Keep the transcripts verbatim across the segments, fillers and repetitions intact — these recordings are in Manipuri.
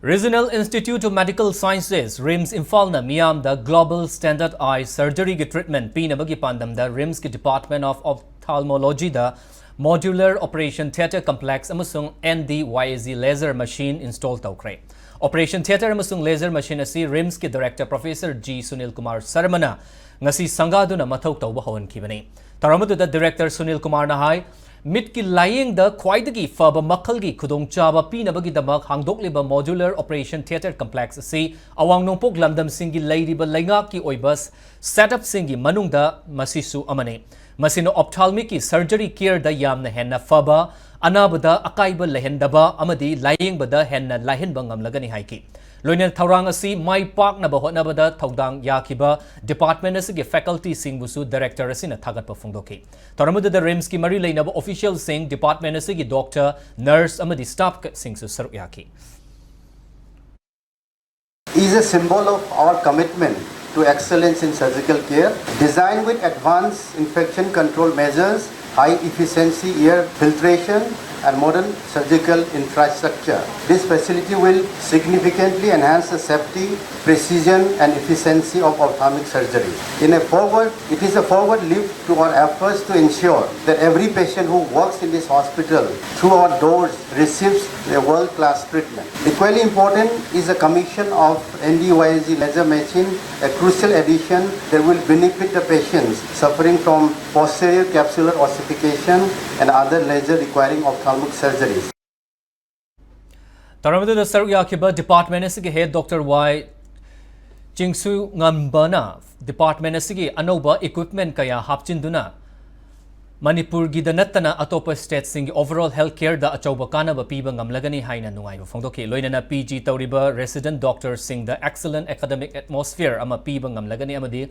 Regional Institute of Medical Sciences, RIMS, ꯏꯝꯐꯥꯜꯅ ꯃꯤꯌꯥꯝꯗ global standard eye surgeryꯒꯤ treatment ꯄꯤꯅꯕꯒꯤ ꯄꯥꯟꯗꯝꯗ RIMSꯀꯤ Department of Ophthalmologyꯗ modular operation theatre complex ꯑꯃꯁꯨꯡ NDYAG laser machine install ꯇꯧꯈ꯭ꯔꯦ꯫ Operation theatre ꯑꯃꯁꯨꯡ laser machine ꯑꯁꯤ RIMSꯀꯤ director Professor G Sunil Kumar ꯁꯔꯃꯅ ꯉꯁꯤ ꯁꯪꯒꯥꯗꯨꯅ ꯃꯊꯧ ꯇꯧꯕ ꯍꯧꯍꯟꯈꯤꯕꯅꯤ꯫ ꯊꯧꯔꯝ ꯑꯗꯨꯗ director ꯁꯨꯅꯤꯜ ꯀꯨꯃꯥꯔꯅ ꯍꯥꯏ, ꯃꯤꯠꯀꯤ ꯂꯥꯌꯦꯡꯗ ꯈ꯭ꯋꯥꯏꯗꯒꯤ ꯐꯕ ꯃꯈꯜꯒꯤ ꯈꯨꯗꯣꯡꯆꯥꯕ ꯄꯤꯅꯕꯒꯤꯗꯃꯛ ꯍꯥꯡꯗꯣꯛꯂꯤꯕ modular operation theatre complex ꯑꯁꯤ ꯑꯋꯥꯡ ꯅꯣꯡꯄꯣꯛ ꯂꯝꯗꯝꯁꯤꯡꯒꯤ ꯂꯩꯔꯤꯕ ꯂꯩꯉꯥꯛꯀꯤ ꯑꯣꯏꯕ setupꯁꯤꯡꯒꯤ ꯃꯅꯨꯡꯗ ꯃꯁꯤꯁꯨ ꯑꯃꯅꯤ꯫ ꯃꯁꯤꯅ ophthalmicꯀꯤ surgery careꯗ ꯌꯥꯝꯅ ꯍꯦꯟꯅ ꯐꯕ, ꯑꯅꯥꯕꯗ ꯑꯀꯥꯏꯕ ꯂꯩꯍꯟꯗꯕ ꯑꯃꯗꯤ ꯂꯥꯌꯦꯡꯕꯗ ꯍꯦꯟꯅ ꯂꯥꯏꯍꯟꯕ ꯉꯝꯂꯒꯅꯤ ꯍꯥꯏꯈꯤ꯫ ꯂꯣꯏꯅꯅ ꯊꯧꯔꯥꯡ ꯑꯁꯤ ꯃꯥꯏ ꯄꯥꯛꯅꯕ ꯍꯣꯠꯅꯕꯗ ꯊꯧꯗꯥꯡ ꯌꯥꯈꯤꯕ department ꯑꯁꯤꯒꯤ facultyꯁꯤꯡꯕꯨꯁꯨ director ꯑꯁꯤꯅ ꯊꯥꯒꯠꯄ ꯐꯣꯡꯗꯣꯛꯈꯤ꯫ ꯊꯧꯔꯝ ꯑꯗꯨꯗ RIMSꯀꯤ ꯃꯔꯤ ꯂꯩꯅꯕ officialꯁꯤꯡ, department ꯑꯁꯤꯒꯤ doctor, nurse ꯑꯃꯗꯤ staffꯁꯤꯡꯁꯨ ꯁꯔꯨꯛ ꯌꯥꯈꯤ꯫ Is a symbol of our commitment to excellence in surgical care, designed with advanced infection control measures, high efficiency air filtration, and modern surgical infrastructure. This facility will significantly enhance the safety, precision, and efficiency of ophthalmic surgery. In a forward, it is a forward leap to our efforts to ensure that every patient who walks in this hospital through our doors receives a world-class treatment. Equally important is the commission of NDYAG laser machine, a crucial addition that will benefit the patients suffering from posterior capsular ossification and other laser requiring ophthalmic surgeries. ꯊꯧꯔꯝ ꯑꯗꯨꯗ ꯁꯔꯨꯛ ꯌꯥꯈꯤꯕ department ꯑꯁꯤꯒꯤ head Doctor Y ꯆꯤꯡꯁꯨꯉꯝꯕꯅ department ꯑꯁꯤꯒꯤ ꯑꯅꯧꯕ equipment ꯀꯌꯥ ꯍꯥꯞꯆꯤꯟꯗꯨꯅ ꯃꯅꯤꯄꯨꯔꯒꯤꯗ ꯅꯠꯇꯅ ꯑꯇꯣꯞꯄ stateꯁꯤꯡꯒꯤ overall health careꯗ ꯑꯆꯧꯕ ꯀꯥꯟꯅꯕ ꯄꯤꯕ ꯉꯝꯂꯒꯅꯤ ꯍꯥꯏꯅ ꯅꯨꯡꯉꯥꯏꯕ ꯐꯣꯡꯗꯣꯛꯈꯤ꯫ ꯂꯣꯏꯅꯅ PG ꯇꯧꯔꯤꯕ resident doctorꯁꯤꯡꯗ excellent academic atmosphere ꯑꯃ ꯄꯤꯕ ꯉꯝꯂꯒꯅꯤ ꯑꯃꯗꯤ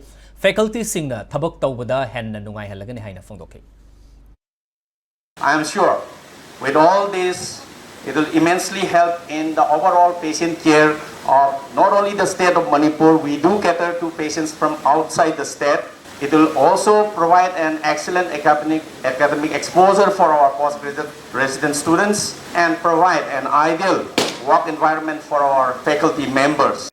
facultyꯁꯤꯡꯅ ꯊꯕꯛ ꯇꯧꯕꯗ ꯍꯦꯟꯅ ꯅꯨꯡꯉꯥꯏꯍꯜꯂꯒꯅꯤ ꯍꯥꯏꯅ ꯐꯣꯡꯗꯣꯛꯈꯤ꯫ I am sure with all this, it will immensely help in the overall patient care of not only the state of Manipur, we do cater to patients from outside the state. It will also provide an excellent academic, academic exposure for our postgraduate resident students and provide an ideal work environment for our faculty members.